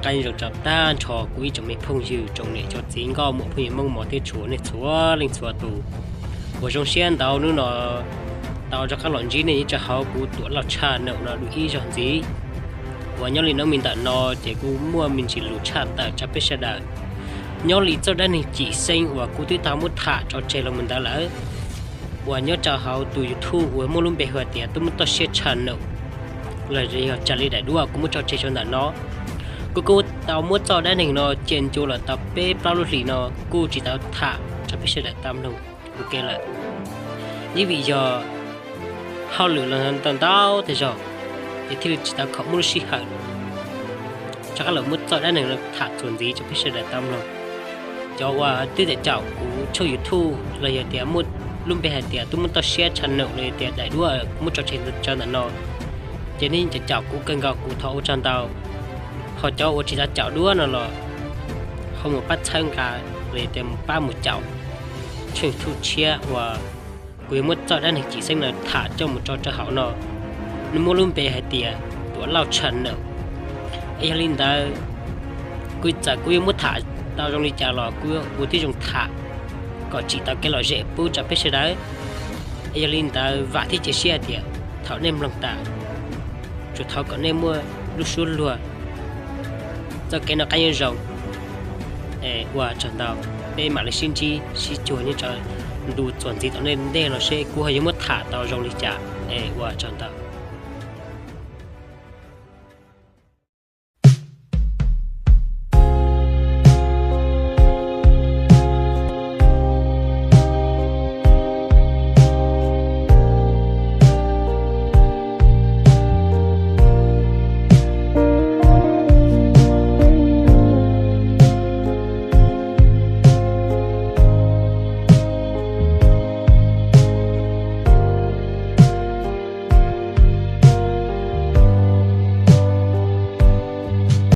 Qee zaus tsaus tag nrho kuv ib tsoom me phooj ywg tsoom niam tsoom txiv nkauj muam phooj ywg Hmoob mos thiab tshua nej txhua leej txhua tus uas zoo siab ntau hnub no tau rov qab los ntsib nej nyob rau hauv kuv Tuam Lauj channel no dua ib zaug ntxiv. Uas nyob li hnub me ntawm no ces kuj muaj me ntsis lus tshaj tawm rau peb sawv daws nyob li txoj dab neeg cim xeeb uas kuv twb tau muab tham tso tseg los mus ntawd lawm, uas nyob rau hauv tus YouTube uas muaj lub npe hu tias Tub Muab Txoj Siab channel los yog Tsas Li Daim Duab kuv muab tso tseg rau ntawm no. Kuv kuj tau muab txoj dab neeg no cia ncua los tau peb plaub lub hlis no kuj tsis tau tham rau peb sawv daws tau mloog ua ke lawm. Yeej vim yog hauj lwm los ntau ntau tej zaum, ces thiaj li tsis tau khoom muaj lub sij hawm rov qab los muab txoj dab neeg no tham txuas ntxiv rau peb sawv daws tau mloog. Cov uas twb caum kuv tshooj YouTube los yog tias muaj lub npe hais tias Tub Muab Txoj Siab channel los yog tias Daim Duab muab tso tseg rau ntawm no, ces nej caum kuv kawg nkaus kuv thov ua tsaug ntau. Ho cov uas tsis tau caum dua no los ho mus pab txhawb nqa los yog tias mus pab mus caum tshooj YouTube tshiab uas kuv yuav muab txoj dab neeg cim xeeb no tham coj mus tso rau hauv no. Nws muaj lub npe hais tias Tuam Lauj channel. Es yog li ntawd, kuv txawm kuv yuav muab tham tau zoo li cas los kuv yuav ua tib zoo tham kom tsim tau kev lom zem pub rau peb sawv daws. Es yog li ntawd vam thiab cia siab hais tias thaum nej mloog tas, tsuas thov kom nej muaj lub suab luag txoj kev noj qab nyob zoo. Es ua tsaug ntau, peb mam li sib ntsib sib cuag nyob rau ntu txuas ntxiv tom ntej no seb kuv ho yuav muab tham tau zoo li cas. Es ua tsaug ntau.